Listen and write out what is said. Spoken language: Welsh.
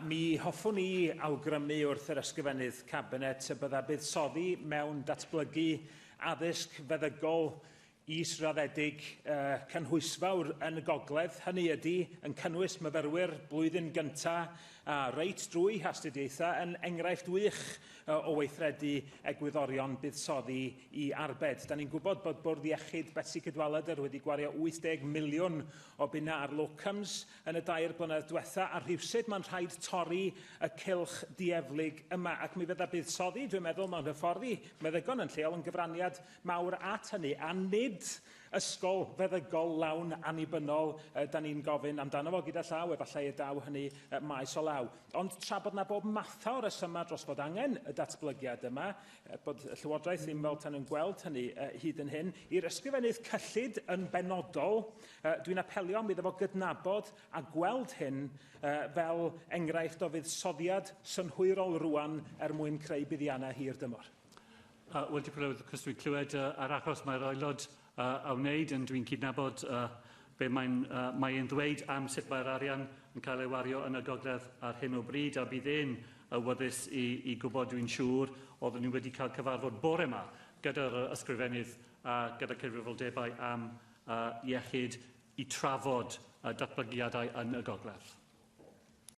mi hoffwn i awgrymu wrth yr Ysgrifennydd Cabinet y bydda buddsoddi mewn datblygu addysg feddygol israddedig cynhwysfawr yn y gogledd, hynny ydy, yn cynnwys myfyrwyr blwyddyn gynta a reit drwy hastudiaethau, yn enghraifft wych o weithredu egwyddorion buddsoddi i arbed. Da ni'n gwybod bod Bwrdd Iechyd Betsi Cadwaladr wedi gwario 80 miliwn o bunnau ar locums yn y dair blynedd diwetha, a rhywsut mae'n rhaid torri y cylch dieflig yma, ac mi fydda buddsoddi, dwi'n meddwl, mewn hyfforddi meddygon yn lleol yn gyfraniad mawr at hynny, a nid ysgol feddygol lawn annibynnol da ni'n gofyn amdano fo gyda llaw, efallai y daw hynny maes o law. Ond tra bod 'na bob mathau o resymau dros fod angen y datblygiad yma, bod y Llywodraeth ddim fel tan yn gweld hynny hyd yn hyn, i'r Ysgrifennydd Cyllid yn benodol, dwi'n apelio am iddo fo gydnabod a gweld hyn fel enghraifft o fuddsoddiad synhwyrol rŵan er mwyn creu buddiannau hir dymor. Wel, Dirprwy Lywydd, wrth gwrs dwi'n clywed yr achos mae'r aelod a wneud, yn dwi'n cydnabod be mae'n mae e'n ddweud am sut mae'r arian yn cael ei wario yn y gogledd ar hyn o bryd, a bydd e'n awyddus i, i gwybod, dwi'n siŵr, oeddwn ni wedi cael cyfarfod bore yma gyda'r ysgrifennydd a gyda cyfrifoldebau am iechyd i trafod datblygiadau yn y gogledd.